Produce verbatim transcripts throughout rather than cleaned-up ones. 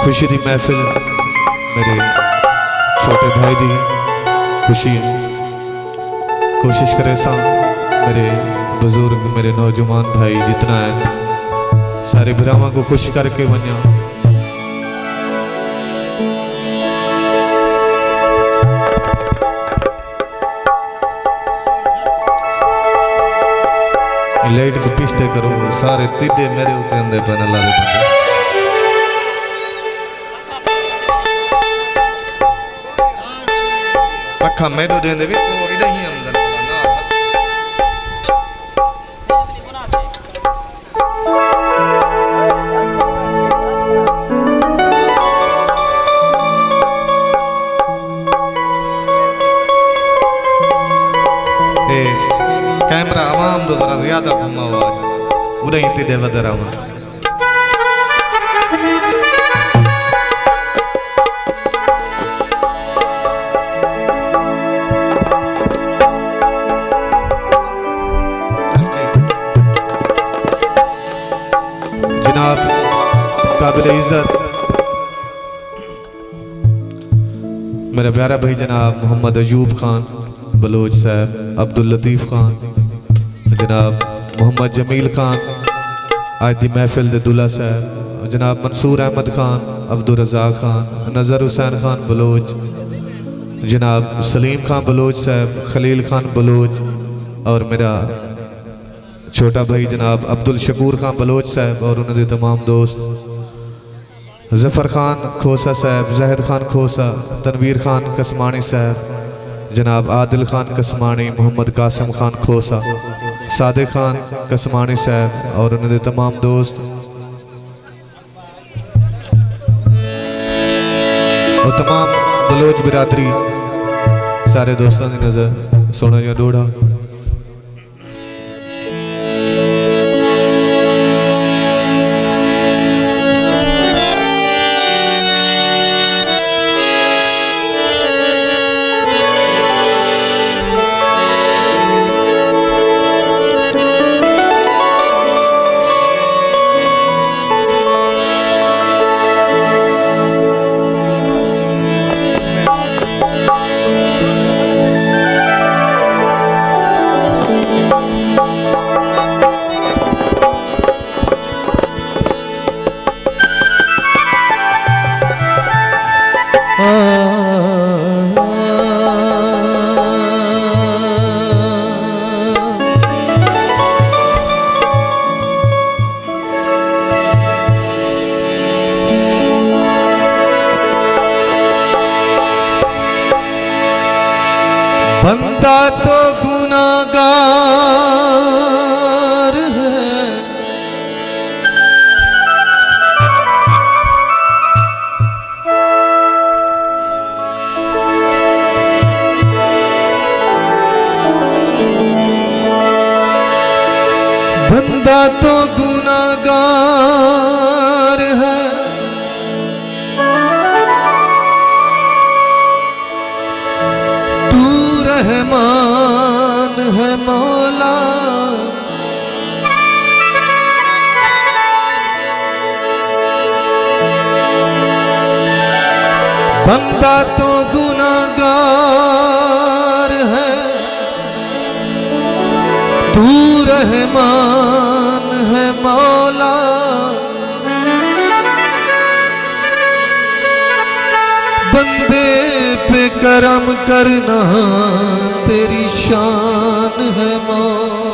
خوشی دی محفل، میرے چھوٹے بھائی دی خوشی ہے۔ کوشش کریساں میرے بزرگ، میرے نوجوان بھائی جتنا ہے، سارے بھراواں کوں خوش کر کے ونڄاں۔ اے لائٹ کوں پچھتے کرو، سارے تیݙے میرے اتے آندے پئے نے، اللہ دے بندے۔ پکھا میݙو ݙیندے وی، او اݙاہیں اندر۔ اے کیمرہ عوام دو ذرا زیادہ گھماؤ آج، اݙاہیں تیݙے ودر آواں۔ جناب، قابل عزت میرا پیارا بھائی جناب محمد ایوب خان بلوچ صاحب، عبداللطیف خان، جناب محمد جمیل خان، اڄ دی محفل دے دلہا صاحب، جناب منصور احمد خان، عبدالرزاق خان، نذر حسین خان بلوچ، جناب سلیم خان بلوچ صاحب، خلیل خان بلوچ، اور میرا چھوٹا بھائی جناب عبدالشکور خان بلوچ صاحب اور انہاں دے تمام دوست، ظفر خان کھوسہ صاحب، زاہد خان کھوسہ، تنویر خان کسمانی صاحب، جناب عادل خان کسمانی، محمد قاسم خان کھوسہ، صادق خان کسمانی صاحب اور انہاں دے تمام دوست، اور تمام بلوچ برادری، سارے دوستاں دی نذر، سوہݨا جیہا ݙوہڑا۔ بندہ تو گناہگار ہے۔ بندہ تو گناہگار ہے، تو رحمان ہے مولا۔ بندہ تو گناہگار ہے، تو رحمان ہے مولا۔ بندے پہ کرم کرنا تیری شان ہے مولا۔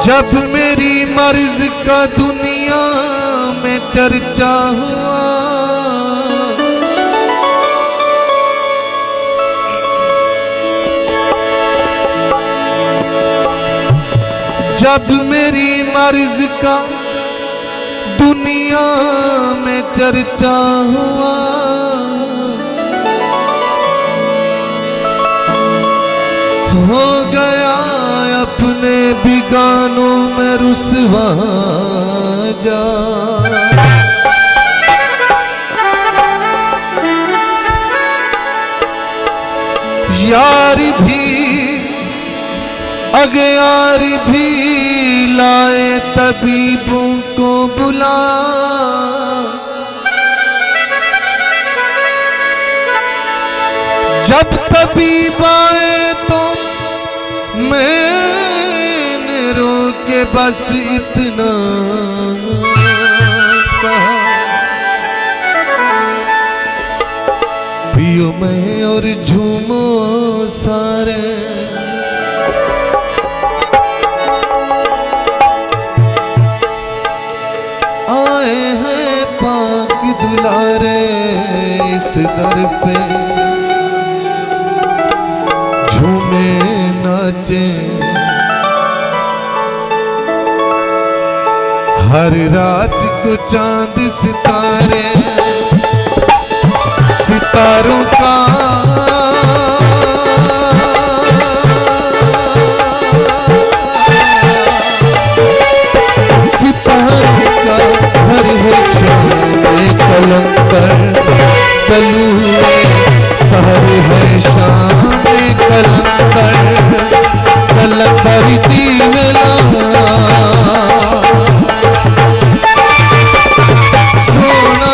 جب میری مرض کا دنیا میں چرچا ہوا، جب میری مرض کا دنیا میں چرچا ہوا، ہو گیا اپنے بیگانوں میں رسوا جا۔ اغیار بھی لائے طبیبوں کو بلا۔ جب طبیب آئے تو میں نے رو کے بس اتنا کہا، پیو میں اور جھومو سارے۔ آئے ہیں پاک دلارے اس در پہ، جھومیں ناچیں۔ ہر رات کو چاند ستارے، ستاروں کا، ستاروں کا گھر ہے شام قلندر، طلوع سحر ہے شام قلندر، قلندر جی ملا۔ سونا،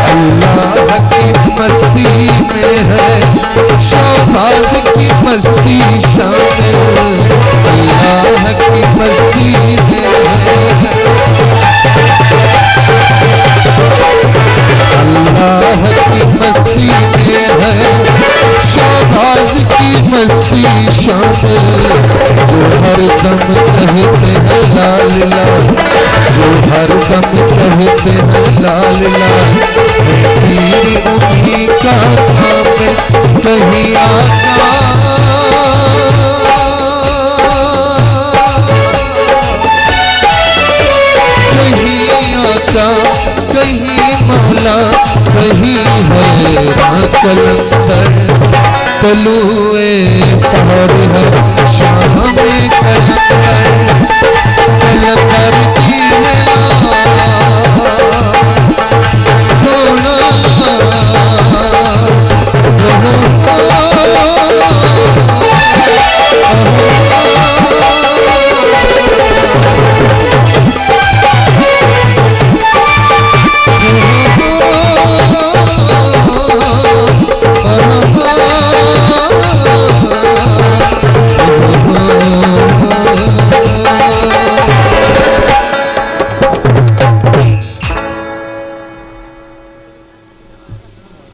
اللہ کی مستی میں ہے شہباز کی مستی شامل، اللہ کی مستی میں ہے، اللہ کی مستی میں ہے شہباز کی مستی شامل۔ جو ہر دم کہتے ہیں لا لا، جو ہر دم کہتے ہیں لا لا، پیر انہیں کا نام ہے، کہیں آقا، کہیں آقا، کہیں مولا، کہیں حیران قلندر، طلوع سحر ہے شام قلندر، قلندر